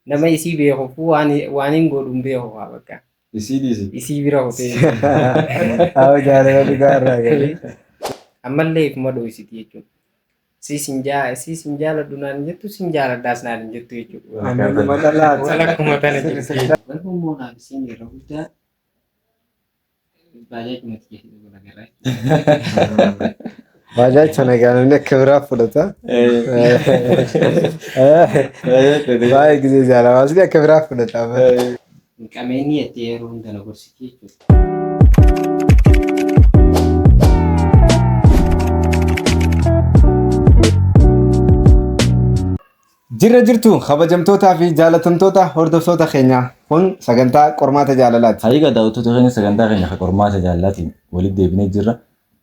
Nama isii beekuuf waan hin godhu hin beeku haa bakka. Isii dhiisi. Isii bira kutee. Haa, jaalala dhugaa irraa galee. Ammallee ifuma dho'isiti jechuudha. Si sin jaaladhu naan hin jettu, sin jaaladhaas naan hin jettu jechuudha. Amaluma dhalaati. Wal akkuma tana jirti. Garuu immoo naaf isiin yeroo guddaa baajaajuma tiyya wal agarraa jechuudha. Baajaaj sana egaa namni akka biraa fudhata. Baay'ee gisee jaalala akka biraa fudhata. Qabeenyi jettee yeroo hunda na gorsiti jechuudha. Jirra jirtu kabajamtootaa fi jaalatamtoota hordoftoota keenyaa, kun sagantaa qormaata jaalalaati. Hayiga daawwattoota keenya, sagantaa keenya kan qormaata jaalalaatiin walitti deebinee jirra.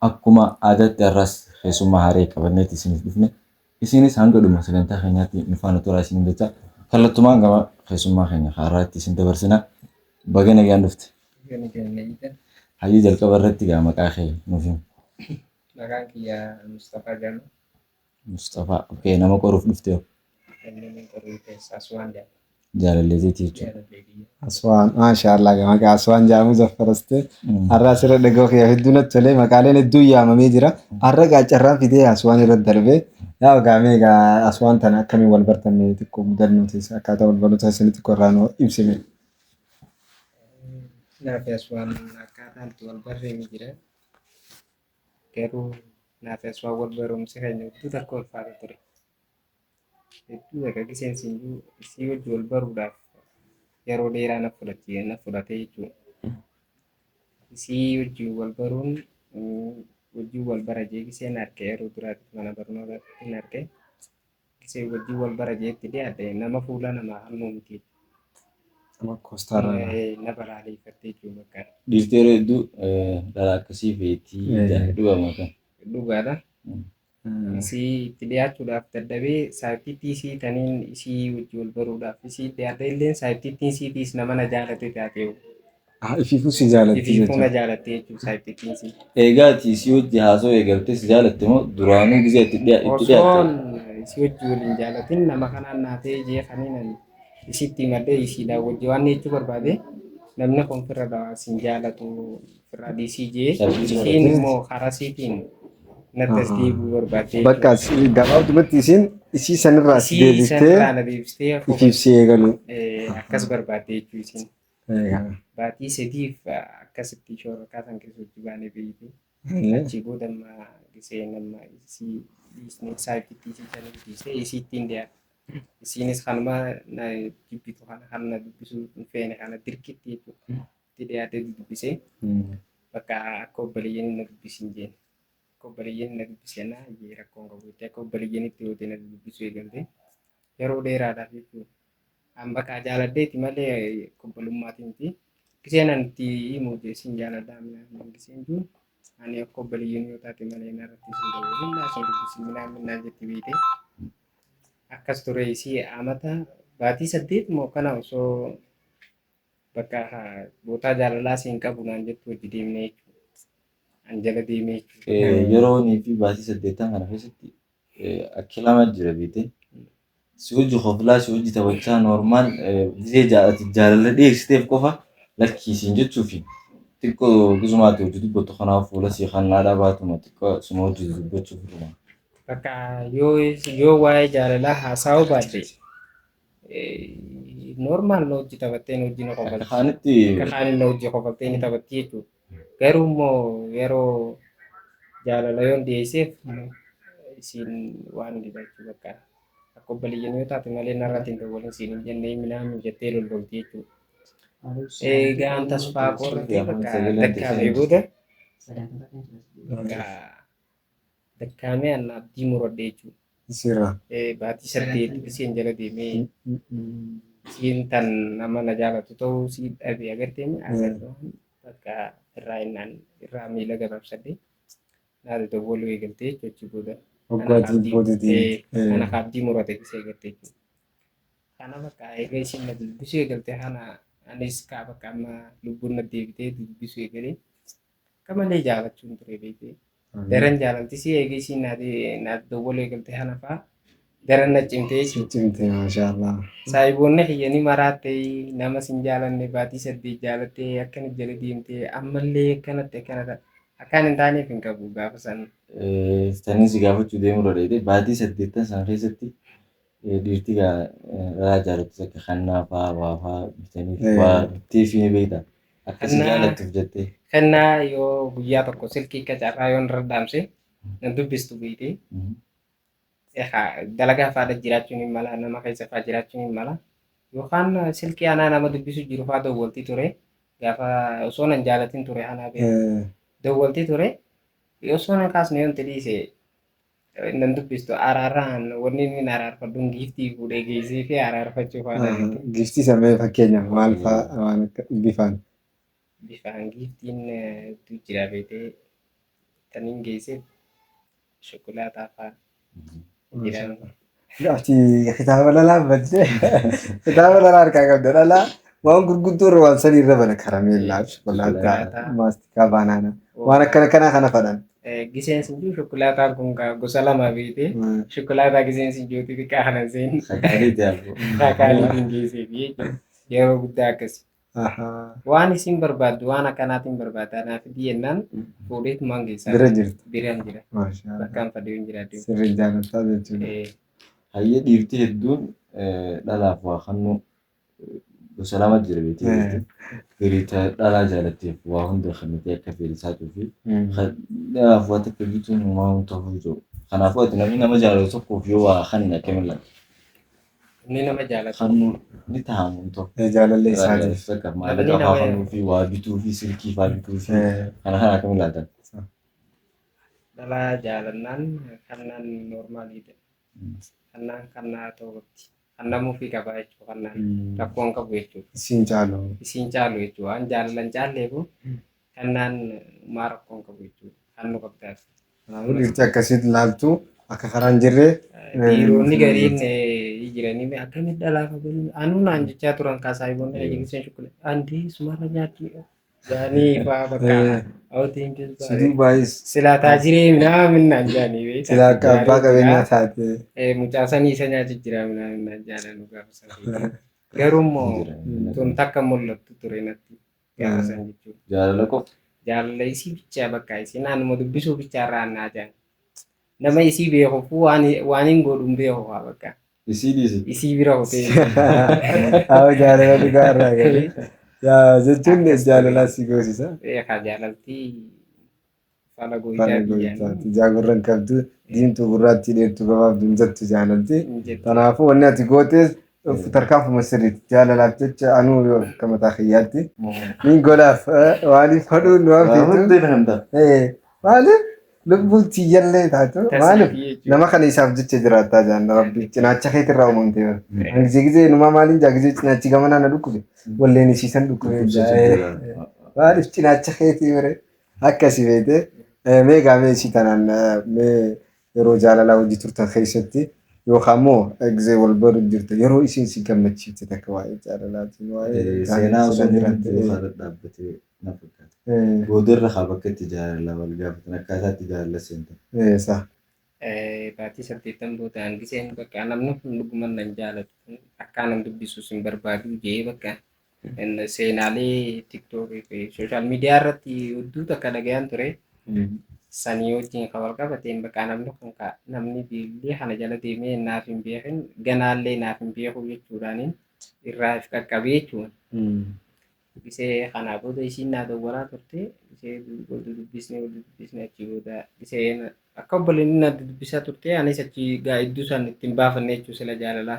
Akkuma aadaatti har'as keessummaa haaree qabanneetti isiniif dhufne. Isinis hanga dhuma sagantaa keenyaatti nu faana turaa isiniin jecha, kallattumaan gama keessummaa keenya har'aatti isin dabarsina. Baga nagaan dhufte. Hayyii, jalqaba irratti gaa maqaa kee nuuf himi. Maqaan kiyya Mustafaa jedhama. Mustafaa. Okay, nama qoruuf dhufte hoo? Namni qoruu keessaa Aswaan jedhama. Jaalalleeteeti jechuudha. Jaalallee kiyya. Aswaan, maashaallah, maqaa Aswaan jedhamu zaffaraste. Har'a asirra dhaga'u kiyya hedduu natti tolee, maqaaleen hedduun yaamamee jira. Har'a gaa carraan fidee Aswaan irratti darbee. Yaa gaamee egaa Aswaan tana akkamiin wal bartanne, xiqqoo mudannoo teessa akkaataa wal barnoota isaanii xiqqoo irraa nu ibsime. Naafi Aswaan akkaataan itti wal barree ni jira. Garuu naafi Aswaan wal barumsi keenya hedduu takka ulfaata ture. Hedduu takka giseen siinjuu isii wajji wal baruudhaaf yeroo dheeraa na fudhate jechuudha. Isii wajjin wal baruun wajjin wal bara jee giseen arge yeroo duraatti mana barnootaatti hin arge. Gisee wajjin wal bara jeetti dhiyaate nama fuula namaa halluu miti. Nama koostaarraa. Na balaaleffatte jechuudha bakka. Dhiirti yeroo hedduu dhala akkasii feetii dhugama kan. Dhugaadha. Isii itti dhiyaachuudhaaf dadhabee, saayitittii isii taniin isii wajji wal baruudhaaf isii dhiyaate illee saayitittiin isiitiis nama na jaalate taate. Ifiifuu si jaalatti Ifiifuu na jechuudha. jaalatte jechuudha saayitittiin isii. Egaa ati isii wajji haasoo eegaltee si jaalatte moo duraanuu gisee itti Osoon dhiyaatte? isii wajji waliin jaalatin nama kanaan naatee jee kaniin ani isitti himadhee isiidhaan wajji waan jechuu barbaade, namni kun firra sin jaalatu, firraa dhiisii jee, isiin immoo karaa isiitiin natti as deebi'uu barbaadde. Bakka gabaabdumatti isiin isii sanirraa si Isii deebiftee sanirraa na deebistee ifiif si eegalu. Akkas barbaadde jechuu isiin. Baatii 3f akkasitti shoorkaa san keessa hojii baanee beeyte. Achii booda amma gisee nama isii dhiisnee saayitittii isii sanii dhiisee isiittiin dhiyaate. Isiinis kanuma na jibbitu kana, kan na dubbisuu hin feene kana dirqitti jechuudha. Itti dhiyaatee dubbisee bakka akka obboleeyyan na dubbisin jeen. Akka obboleeyyan na dubbisee jee rakkoon qabu jettee akka obboleeyyanitti yoo ta'e na dubbisuu eegalte. Yeroo dheeraadhaaf jechuudha. An bakka jaaladheeti malee obbolummaatii miti. Giseen ani itti himu sin jaaladha giseen jiru ani akka obboleeyyan yoo taate malee narratti sin dawwalin, naa sin dubbisin minaa minnaa jetti beekte. Akkas ture isii amata baatii 8 moo kana osoo bakka bootaa jaalalaa siin qabu naan jettu hojii deemnee jechuudha. An jala deemee jechuudha. Yeroo fi baatii 8 kana keessatti akka lama jira beekte. Si hojii koflaa, si hojii taphachaa normal gisee jaalala dhiyeessiteef qofa lakkiisiin jechuu fi xiqqoo gisumaatti hojii dubbattu kanaaf fuula si kannaadhaa baatuma xiqqoo suma hojii dubbachuuf dhuma. Bakka yoo waa'ee jaalalaa haasa'uu baadde normal na hojii taphattee na hojii na Akka kofalti. kaanitti. Akka kaaniin na hojii kofaltee ni taphatti jechuudha. Garuu immoo yeroo jaalala yoon dhiyeesseef isiin waan dida jechuudha bakka. Akka obboleeyyan yoo taate malee narratti hin dawwalin siin hin jennee minaamin jettee lollolti jechuudha. Egaan tasfaa qorratee bakka dakkaamee booda bakka dakkaamee an abdii muradhe jechuudha. Sirra. Baatii 8 isheen jala deemee isiin tan nama na jaalatu ta'uu sii dhabe agartee bakka irraa innaan irraa miila gabaabsadhe naati dawwaluu eegaltee jechuudha achi booda. Waggaatiin booda deemte. Kana abdii murate gisee eegalte jechuudha. Kana bakka eega isiin na dubbisuu eegalte kana anis kaa bakka amma lubbuun na deebitee dubbisuu eegalee akka malee jaalachuun ture beektee. Daran jaalalti si eega isiin naati dawwaluu eegalte kana fa'aa Daran na cimte jechuudha. Cimte maashaallah. Saayiboonni kiyya ni maraatte, nama sin jaalanne baatii 8 jaalattee akkana jala deemtee ammallee akkanatti akkana ta'a. Akkaan hin taaneef hin qabu gaafa san. Sanin si gaafachuu deemuu irra dheedee baatii 8 san keessatti dhiirti dhalaa jaalattus akka kannaa fa'aa waa fa'aa bitaniif waa bittee fi ni beekta. Akka si jaalattuuf jettee. Kennaa yoo guyyaa tokko silkii akka carraa yoon irra dhaamse nan dubbistu beekte. Dalagaa fa'aadha jiraachuun hin mala, nama keessa fa'aa jiraachuun hin mala. Yookaan silkii anaa nama dubbisu jiru fa'aa dawwaltii ture. Gaafa osoo nan jaalatin ture anaa beeku. Dawwaltii ture. Osoo nan kaasne yoon dhiise nan dubbistu araaraan wanni inni araarfadhuun giiftii fuudhee geessee fi araarfachuu fa'aa. Giiftii samee fakkeenyaaf maal fa'aa waan akka bifaan. Bifaan giiftiin hedduu jira beetee taniin geesseef shokolaataa fa'aa. Ati kitaaba dhalaa baddee kitaaba dhalaa harkaa qabda dhalaa waan gurguddoo irra waan sadii irra bana karameellaa shokolaataa maastikaa baanaana waan akkana kanaa kana fadhan. Giseen sinjuu shokolaataan kun gosa lama beekte shokolaataa giseen sinjuu xixiqqaa kana seen kakaaliitiin geessee fi yeroo guddaa akkasi. Waan isin barbaaddu waan akkanaatiin barbaadda naaf jennaan fuudheetumaan geessaa. Bira jirti. Biraan jira. Bakkaan fadhii hin jiraatu. Sirrii jaalattaa jechuudha. Hayyee dhiirti hedduun dhalaaf waa kannuu gosa lama jira beektii. Garii dhalaa jaalatteef waa hunda kennitee akka fedhisaatuu fi dhalaaf waa takka bituun waa hunda ta'uu jiru. Kanaafuu ati namni nama jaalatu tokkoof yoo waa kanne akkamiin laata? Inni nama jaalatu. Kannuu ni tahamu tokko. Jaalallee isaatiif. Maallaqa fa'aa kennuu fi waa bituu fi silkii fa'aa bituu fi kana kana akkamiin laatan? Dhalaa jaalannaan kannaan noormaaliidha. Kannaan kannaa ta'uu qabdi. Kannamuu fi qabaa jechuudha. Kannaan rakkoo hin qabu jechuudha. Isiin caalu. Isiin caalu jechuudha. Waan jaalalan caalleefu kannaan maa rakkoo hin qabu jechuudha. Kannuu qabdaas. Kanaafuu dhiirti akkasitti ilaaltu akka karaan jirre. Dhiironni gariin jiranii akkamitti dhalaaf anuu naan jechaa turan kaasaayiboonni eegiseen shukkule andii sumarra nyaatti jaanii fa'aa bakka hawwatiin Siduu baay'is. Silaa taajiree minaamin naan jaanii. Silaa akka abbaa qabeenyaa taate. Mucaa sanii isa nyaachi jira minaamin naan jaalan gaafa sana. Garuu immoo tun takka mul'attu ture natti gaafa sana jechuudha. Jaalala qofa. Jaalala isii bichaa bakka isii naannuma dubbisuu bichaa irraa annaa jaan. Nama isii beekuuf waan hin godhu hin beeku haa bakka. Isii dhiisi. Isii bira hotee. Haa jaalala dhugaa irraa galee. Yaa jechuun jaalala si goosisa. Eegaa jaalaltii fala Fala gooyitaa gooyitaati. Jaagurra hin qabdu diimtuu gurraattii dheertuu gabaabduu hin jettu jaalalti. Kanaafuu wanni ati gootes tarkaanfuma sirriitti jaalalaaf jecha anuu akka mataa kiyyaatti. Niin godhaaf waaniif hodhuun waan feetu. Maaliif lubbuun tiyyallee taatu maaliif nama kana isaaf jecha jiraattaa jaan rabbi cinaacha keetirraa uumamtee bara. Ani gizee numaa maaliin jaa gizee cinaachi gamanaa na dhukkube walleen isiisan dhukkube maaliif cinaacha keetii bare akkasi beekte mee gaamee isii tanaan mee yeroo jaalalaa hojii turtan keessatti yookaan immoo gizee wal baru jirte yeroo isiin si gammachiifte takka waa'ee jaalalaatiin waa'ee Seenaa osoo jirtu dhaabbatee na fakkaata. Boodarra haa bakka itti jaalala wal gaafatan akkaataa itti jaalala seentan. Baatii 8 booda hangiseen bakka namni kun dhuguman nan jaalatu akkaanan dubbisus hin barbaadu jee bakka seenaalee tiktookii fi sooshaal miidiyaa irratti hedduu takka dhagayaan ture. Sanii wajjin kan wal qabateen bakka namni kun namni biillee kana jala deemee naaf hin beekin ganaallee naaf hin beeku jechuudhaaniin irraa if qaqqabee jechuudha. Gisee kanaa booda isiin naa dawwalaa turte gisee wal dubbisnee wal dubbisnee achii booda gisee akka obboleettiin naa dubbisaa turte anis achii gaa iddoo isaan ittiin baafanne jechuudha sila jaalalaa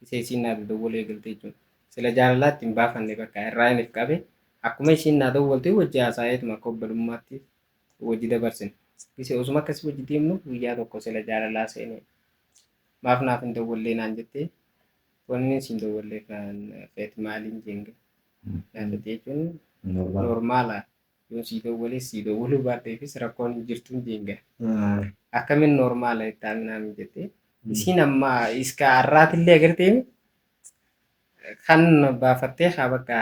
gisee isiin naa dawwalee galte jechuudha. Sila jaalalaa ittiin baafanne bakka irraa inni qabe akkuma isiin naa dawwalte wajji haasa'eetuma akka obbolummaatti wajji dabarsine. Gisee osuma akkasii wajji deemnu guyyaa tokko sila jaalalaa seenee maaf naaf hin dawwallee naan jettee wanni isin dawwalleef naan feet maaliin jeenga. Naannoo jechuun normaala yoo sii dawwalee sii dawwaluu baatteefis rakkoon hin jirtu hin jeenga. Akkamiin normaala jettaa minaamin jettee isiin amma iska har'aatillee agartee kan baafattee haa bakka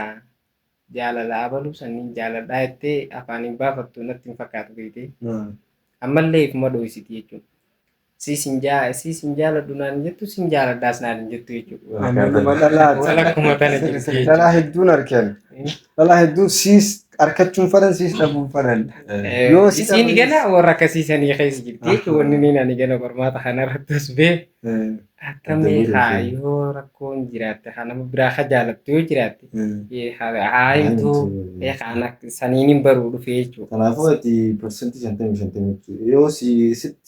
jaalala abaluu sanniin jaaladhaa jettee afaaniin baafattu natti hin fakkaatu beektee. Ammallee ifuma dho'isiti jechuudha. Siis hin jaaladhu naan hin jettu, sin jaaladhaas naan hin jettu jechuudha. Amaluma dhalaati. Walakkuma tana jirti jechuudha. Dhalaa hedduun argan. Dhalaa hedduun siis argachuun fadhan siis dhabuun fadhan. Yoo si Isiin dhaban- gana warra akkasiisanii keessa jirti jechuudha. Wanni niin ani gana qormaata kanarratti as bee akkamii haa yoo rakkoon jiraatte haa nama biraa haa jaalattu yoo jiraatte haa himtuu saniin hin baruu dhufee jechuudha. Kanaafuu ati 50% 50 yoo si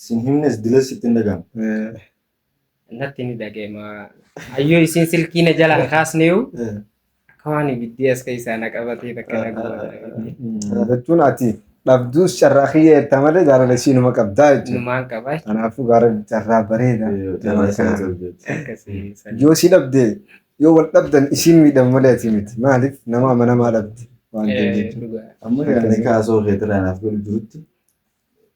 sin himnes dilas sitti hin dhaga'amu. Natti ni dhaga'ama. Ayyoo isiin silkii na jalaan kaasne yoo akka waan ibiddi as keessaa na qabatee takka na gubata. Jechuun ati dhabduus carraa kiyya jetta malee jaalala ishii numa qabdaa jechuudha. Numaan qaba Kanaafuu gaara carraa bareeda. akkasii sanii. Yoo si dhabde yoo wal dhabdan ishiin miidhamu malee ati miti. Maaliif nama amanamaa dhabde waan ta'eef jechuudha. Dhugaa. Amma yaadni kaasoo keetirraa naaf galu jirutti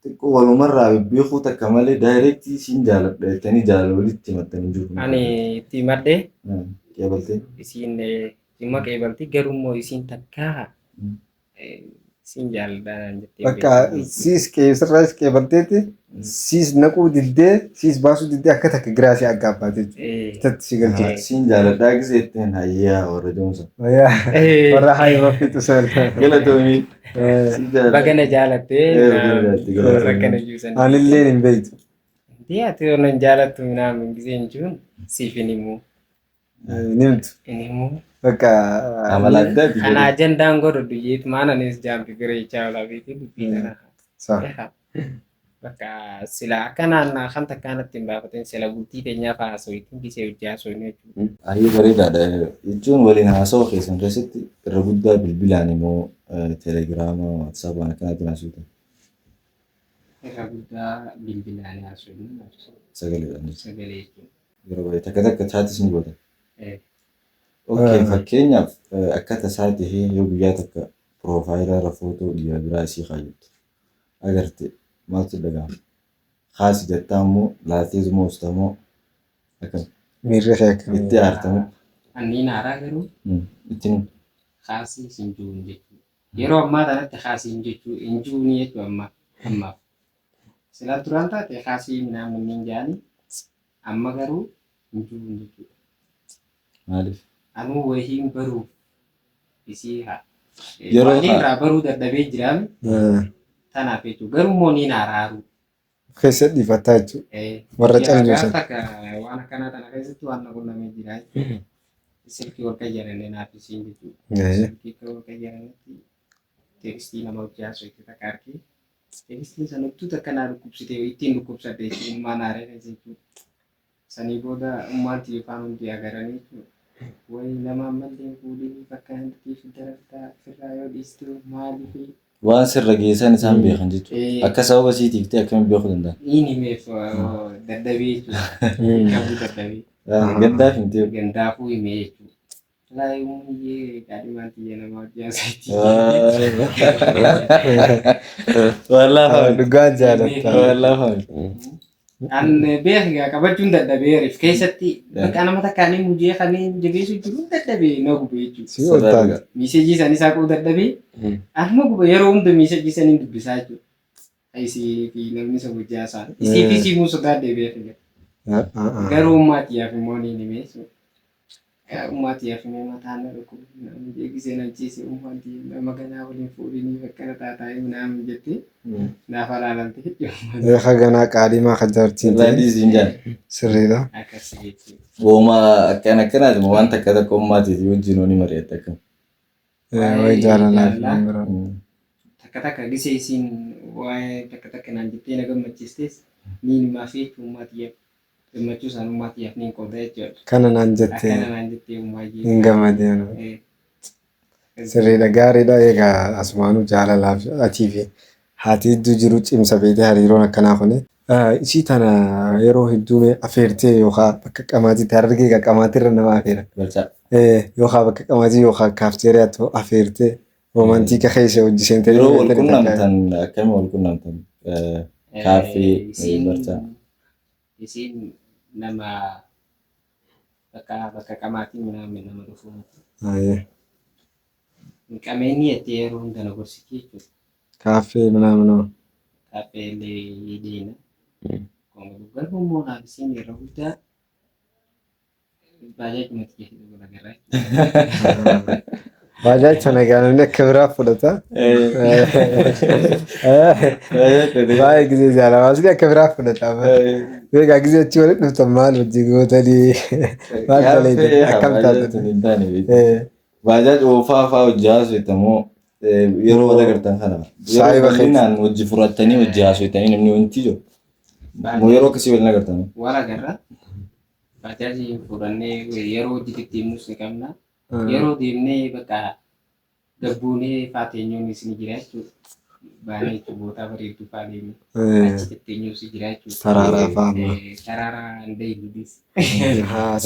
xiqqoo walumarraa bebbeekuu takka malee daayireektii siin jaaladha jettanii jaalala walitti himattanii jiru. Ani itti himadhee Qeebaltee. isiin dhimma qeebalti garuu immoo isiin takkaa isiin jaaladha naan jettee Bakka beekti. siis sirraas qeebalteetti siis naquu diddee siis baasuu diddee akka takka giraasii akka abbaate jechuudha. Tatti si galchite. Siin jaaladhaa gisee ittiin hayyaa warra joomsa. Warra haayima fixu sana. Galatoomii. Siin jaaladha. Baga na jaalattee Baga na jaalatte, galatoomii. rakkana jiru Anillee hin beektu. Dee ati yoo nan jaalattu minaamin gisee hin jiruun siif hin himu. Nimtu. Hin himu. Bakka Amala addaati. Kana ajandaan godhu duyyeet maan anis jaampi bireechaa olaa beekee dubbii kana. Sa. Bakka sila akkanaan kan takkaanatti hin baafatin sila bultii teenyaa fa'aa haasawaitiin gisee hojii haasawin jechuudha. Ayyee bareedaadha. Jechuun waliin haasawaa keessan keessatti irra guddaa bilbilaan immoo telegiraama, waatsaapaan akkanaatiin haasawuutu Irra guddaa bilbilaan haasawin sagaleedhaan jechuudha. sagalee jechuudha. Yeroo baay'ee takka takka chaatis ni godha. Okay, fakkeenyaaf akka tasaa tahee yoo guyyaa takka piroofaayilaa irra footoo dhiira biraa isii kaayyattu agarte maaltu dhaga'ama? Kaasi jettaa immoo laaltee moostamoo akkam Miirri kee akkamii? itti aartamoo Anniin haaraa garuu ittiin kaasii hin jiruun jechuudha. Yeroo ammaa kanatti kaasii hin jechuu hin jiruun jechuudha amma ammaaf. Sila duraan taate kaasii minaamin hin jaani amma garuu hin jiruun jechuudha. maaliif? Anuu wahiin baruuf isii haa. Yeroo Waan irraa baruu dadhabee jiraame tanaaf jechuudha. Garuu immoo niin haaraaru. Keessa dhiifataa jechuudha. Warra callisan. Takka waan akkanaa tana keessatti waan na qunnamee jira. Silkii wal qayyaranne naaf isiin jechuudha. Silkii akka wal qayyarannetti teekstii nama hojii haasofte takka argee teekstiin sana utuu takka naa dhukkubsite ittiin dhukkubsadhe jechuudha. Ummaan haaree jechuudha. Sanii booda ummaan xiyyeeffaan hundi agaranii jechuudha. Wayi nama ammallee fuudhanii bakka hantiif darartaa ofirraa yoo dhiistu maaliifi Waan sirra geessan isaan beekan jechuudha. Akka sababa siitiif ta'e akkamiin beekuu danda'an? Niin himeef dadhabee jechuudha. Qabuu dadhabee. Gandaaf hin ta'u. Gandaafuu himee jechuudha. Laa umuyyee qaadhimaan xiyya nama hojii haasofti. Wallaahi. Dhugaan jaalatta. Wallaahi. An beekaa qabachuun dadhabeeriif keessatti bakka nama takkaan hin mujee kan hin jabeessu jiru dadhabee na gube jechuudha. Si oltaan. Miisejii isaanii saaquu dadhabee anuma gube yeroo hunda miisejii isaanii dubbisaa jechuudha. Isii fi namni isa hojii haasaa. Isii fi siimuu sodaadhee beekaa. Garuu ummaatiyaaf immoo ni himee ummaatiyaaf immoo mataan na dhukkubu namni jeeqisee na ciise ummaati nama ganaa waliin fuudhinii bakka taataa'ee naam jettee naaf alaalamte jechuudha. Beeka ganaa qaalimaa kan jaartiin Irraa ta'e dhiisiin jaan. sirriidha. Akkasii jechuudha. Wooma akkana akkanaati waan takka takka ummaatiif wajjin ni mari'atta akkam. Wayi jaalalaa fi waan biraa. Takka takka gisee isiin waa'ee takka takka naan jettee na gammachiistes niin himaa fi jechuun ummaatiyaaf gammachuu isaan ummaatiyaaf niin qooda jechuudha. Kana naan jettee Akkana naan jettee ummaayyee. hin gammadeen. Sirriidha gaariidha egaa asumaanuu jaalalaaf atii fi haati hedduu jiru cimsa beekte hariiroon akkanaa kuni. Isii tana yeroo hedduu mee afeertee yookaan bakka qamaatiitti harargee egaa qamaatirra nama afeera. Galchaa. Yookaan bakka qamaatii yookaan kaafteeriyaatti afeertee roomantiika keessa hojii seentee. Yeroo wal qunnamtan akkami wal qunnamtan? Kaaffee barcaa. Isiin nama bakka qamaatii minaamin nama dhufu miti. Qabeenyi jettee yeroo hunda na gorsiti jechuudha. Kaaffee minaaminoo. Kaaffee illee deena. Galma immoo naaf isiin yeroo guddaa baajaajumatti keessatti wal agarraa jechuudha. Baajaaj sana egaa namni akka biraa fudhata. Baay'ee gisee jaalala. Asli akka biraa fudhata. Egaa gisee achi walitti dhuftan maal hojii gootanii maal daleetan akkam taatan? Baajaaj oofaa fa'aa hojii haasoftamoo yeroo wal agartan kana. Yeroo Saahiba keessa. bal'inaan hojii fudhattanii hojii haasoftanii namni wanti jiru. Moo yeroo akkasii waliin agartanii? Wal agarra. Baajaajii fudhannee yeroo hojiitti deemnus ni qabna. Yeroo deemnee bakka gabbuunee faateenyoon ni jira jechuudha. Baanee jechuudha bootaa bareedduu fa'aa deemnee achi tetteenyoos jira jechuudha. Saraaraa fa'aa amma. Saraaraa hin deemnutis.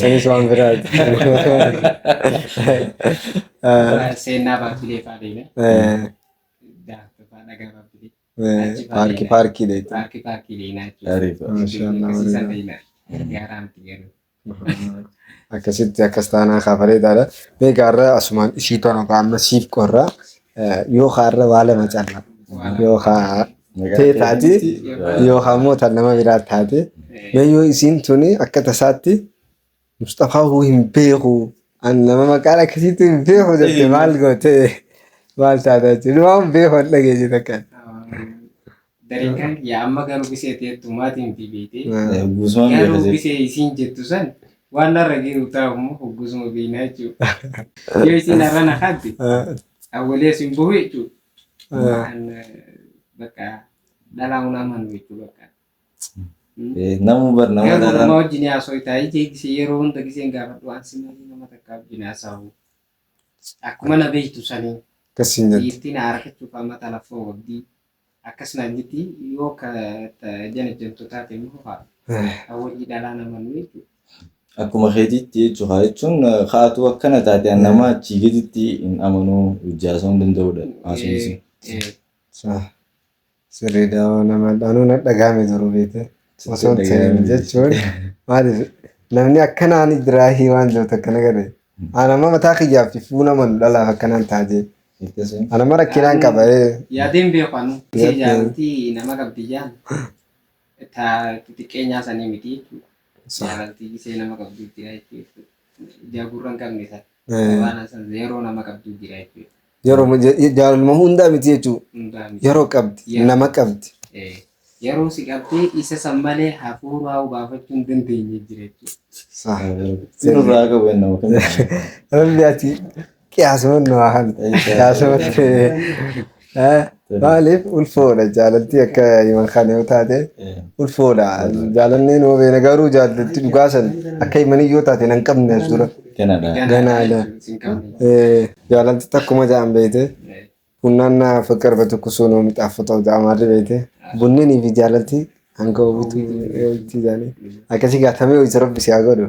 Sanis waan biraati. Seenaa baabbilee fa'aa deemna. Daakta fa'aa dhagaa baabbilee. Paarkii paarkii deetti. Paarkii paarkii deemna jechuudha. Gaariidha. Maashaallah, Akkasiisan bareeda. deemna. Gaaraa miti garuu. Akkasitti akkas taanaan kaafareetaadha. Mee gaarra asumaan ishii tona amma siif qorra yoo kaarra waa lama calla yoo kaa tee taate yoo kaa immoo tan nama biraa taate mee yoo isiin tuni akka tasaatti Mustafaa huu hin beeku an nama maqaan akkasiitti hin beeku jette maal goote maal taata jechuudha waan hin beeku hin dhageesse takka. Dariiqaan kiyya amma garuu gisee teettu maatiin miti beekte. Guutumaan Garuu beekasee. gisee isiin jettu san waan narra jiru taa'u immoo hoggusuma beeknaa jechuudha. Yoo isiin har'a na kaatti awwalee isin bahu jechuudha. An bakka dhalaa hun amanu jechuudha bakka. Namuu bar nama Garuu nama dhalaan. wajjin haasoo taa'ee gisee yeroo hunda giseen gaafadhu waan si malee nama takka wajjin haasa'u. Akkuma na beektu sanii. Akkasiin jette. Dhiirtiin na harkachuuf amma talaffoo qabdi. Akkasumas jetti yoo ka jana jentu taate immoo hawwii dhalaa nama nu jechuudha. Akkuma keetiitti jechuudha. Jechuun haatu akkana taate nama achii gaditti hin amanuu hojii haasa'uu hin danda'udha. Haasa'uunis. Sirriidha nama dhanuu na dhagaame duruu beekte. Osoo hin ta'in jechuun maaliif namni akkanaan diraahii waan jiru akkana gade. Ani amma mataa kiyyaaf fuula malu dhalaaf akkanaan taatee. Akkasuma. Ani amma rakkinaan qaba. Yaadeen beeku anu. Isee jaalaltii nama qabdi jaan. Taa xixiqqeenyaa sanii miti jechuudha. Jaalaltii isee nama qabdu jira jechuudha. Jaagurra hin qabne sana. Waan san yeroo nama qabdu jira jechuudha. Yeroo jaalaluma hundaa miti jechuudha. Hundaa miti. Yeroo qabdi nama qabdi. Yeroo si qabdee isa san malee hafuuraa baafachuu hin dandeenye jira jechuudha. Sinurraa qabu nama kam. Rabbi ati qiyaasuma nu haa halu. Qiyaasuma maaliif ulfoodha jaalaltii akka himan kana yoo taate ulfoodha. Jaalalli nuu beena garuu jaalaltii dhugaa san akka himanii yoo taate nan qabne as dura. Kanaadha. Ganaadha. Sin qabne. Jaalalti takkuma ja'an beekte ቡናና ፍቅር በትኩሱ ነው የሚጣፍጠው ጃማሪ ቤቴ ቡኒን fi jaalalti hanga ofiitu itti isaanii akkasii gaatamee hojii rabbi si haa godhu.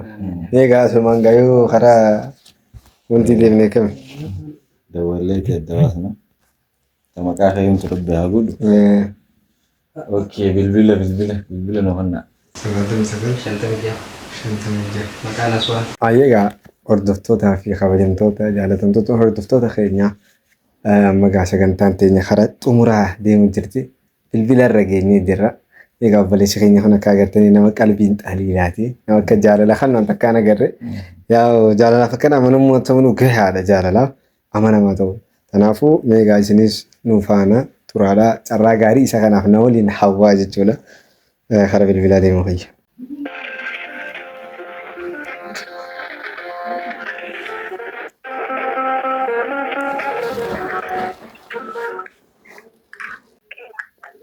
Egaa asumaan gayuu karaa wanti deemnee kami. Dawallee ta'e adda baasna. Maqaa kee rabbi haa godhu. Okay, bilbila bilbila bilbila nu kennaa. 96. Maqaan Aswaan. Egaa hordoftootaa fi kabajamtoota jaalatamtoota hordoftoota keenyaa amma gaa sagantaan teenya karaa xumuraa deemu jirti. Bilbila irra geenyee jirra. Egaa obboleessi keenya kun akka agartanii nama qalbiin xaliilaati. Nama akka jaalala kan waan takkaan agarre. Yaa jaalalaaf akkana amanamummaa ta'uun gahaadha jaalalaaf amanamaa ta'u. Kanaafuu meegaa isinis nu faana turaadhaa carraa gaarii isa kanaaf na waliin hawwaa jechuudha. Karaa bilbilaa deemu fayya.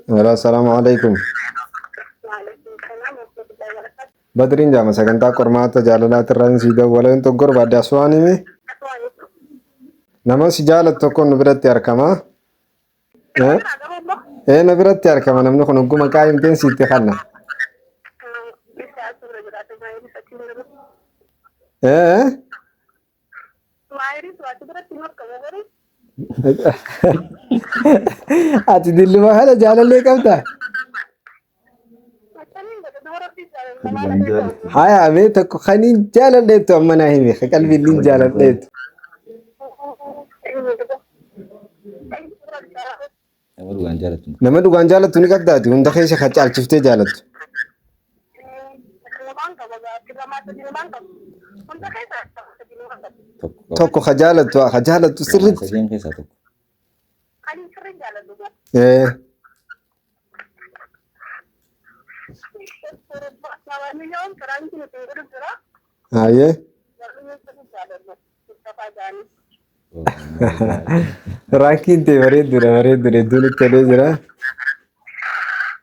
Hello, assalamu alaikum. Badriin jaama sagantaa qormaata jaalalaatirraan si dawwaleen tokko barbaadde aswaan himi. Nama si jaalatu tokko nu biratti argama. Ee na biratti argama namni kun hogguma maqaa himteen sitti kanna. Ee ati dilluma kana jaalallee qabdaa? Haya mee tokko kaniin jaalalleettu amma naa himi ka qalbiin jaalalleettu. Nama dhugaan jaalatu. Nama dhugaan jaalattu ni qabdaati hunda keessa ka caalchiftee jaalattu. Tokko qaba. Tokko ka jaalattu ka jaalattu sirriitti. Sadeen keessaa tokko. Ee. Hayyee. Raakkiin ta'e bareedduudha bareedduudha hedduun itti tolee jira.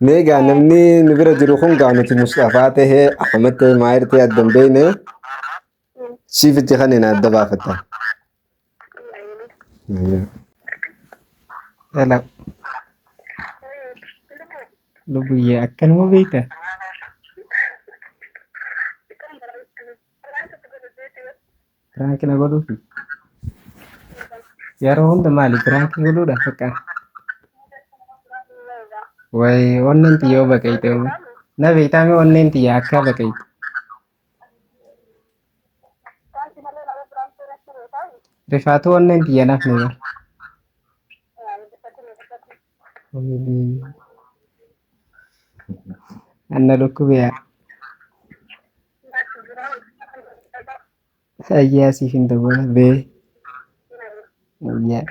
Mee egaa namni nu bira jiru kun gaa nuti Mustafaa tahee Ahmad tahee Maahir tahee adda hin beekne siif itti kan hin adda baafatta. Hello. Lubbuyyee akkanuma beekta? Piraanki na godhuufi? Yeroo hunda maali piraanki godhuudhaaf bakka? Wayi onneen tiyya yoo baqayte na beektaa mee onneen tiyya akka baqayte. Rifaatuu onneen tiyya naaf ni bara. Anna dhukkube yaa. Ayyaa siif hin dabala bee. Ayyaa.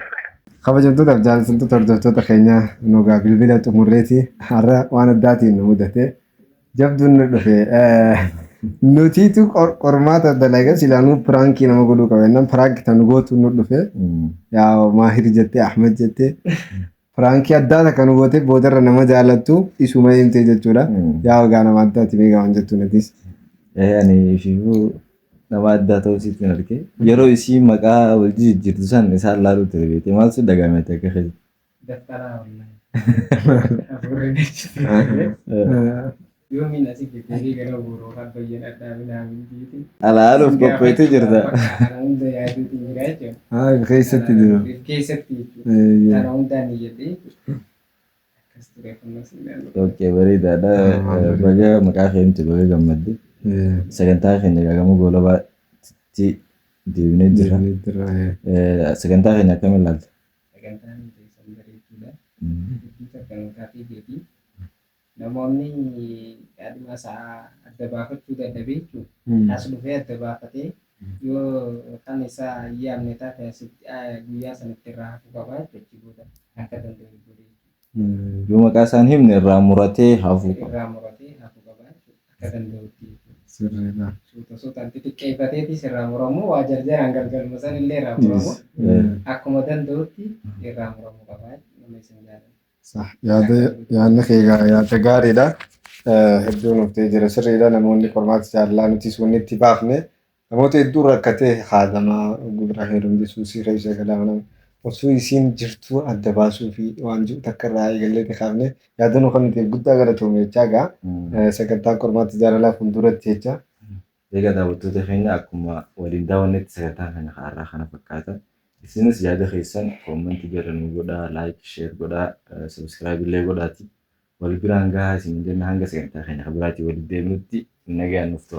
Kabajamtootaaf jaallatamtoota hordoftoota keenya nugaa bilbila xumurreeti har'a waan addaatiin nu mudate jabduun nu dhufe nutiitu qormaata dalaga silaanuu piraankii nama godhuu qaba jennaan piraankii tan gootu nu dhufe yaa Maahir jettee Ahmed jettee piraankii addaa takka nu goote boodarra nama jaalattu isuma himte jechuudha yaa gaa nama addaati meeqa waan jettu nutis. Ani ifiifuu nama addaa ta'uu isiitiin arge. Yeroo isii maqaa wal jijjiirtu san isaan laaluu ture beekte maal si dhagahame akka keessa. Daftaraa wallahi. Afuurri jechuudha. Yoomiin asii deddeebi'ee gara booroo kan bayyeen addaa minaamin jiiti. Alaaluuf qopheetu jirta. Kana hunda yaaduutiin jira jechuudha. Keessatti jiru. Keessatti jechuudha. Kana hundaan niyyadhee jechuudha. Akkas ture kunis ilaalu. Okay bareedaadha. Baga maqaa kee himte baga gammadde. Sagantaa keenya gaagama goolabaatti deebinee jirra. Sagantaa keenya akkamiin ilaalta? Sagantaan keessan bareechuudha. Hedduu takka nu kaafee jeeti. Namoonni qaadhima isaa adda baafachuu dadhabee jechuudha. As dhufee adda baafatee yoo kan isaa hin yaadne taate asitti guyyaa sanatti irraa hafuu qaba jechuudha. Booda akka danda'u godhee jechuudha. Yoo maqaa isaan himne irraa muratee hafuu qaba. Irraa muratee hafuu qaba jechuudha. Akka danda'utti jechuudha. Sirriidha. Suuta suutaan xixiqqeeffateetis irraa muramu waa jarjaraan galgaluma san illee irraa muramu akkuma danda'utti irraa muramuu qaba jechuudha nama isin jaalatu. Yaada yaadni kee yaada gaariidha. Hedduu nuuf ta'ee jira sirriidha namoonni qormaata jaalalaa nutis wanni itti baafne namoota hedduu rakkatee haadhamaa gubraa heerumti suusii keessa galaa osoo isiin jirtuu adda baasuu fi waan jiru takka irraa eegallee kaafne yaada nu kan nuti guddaa galatoome jechaa gaa sagantaan qormaata jaalalaa fuulduratti jecha. Egaa daawwattoota keenya akkuma waliin daawwannetti sagantaan keenya har'aa kana fakkaata. Isinis yaada keessan comment jala nu godhaa, like, share godhaa, subscribe illee godhaati. Wal biraan gahaa isin jenna hanga sagantaa keenya kan biraatii walitti deebinutti nagaan nuuf tura.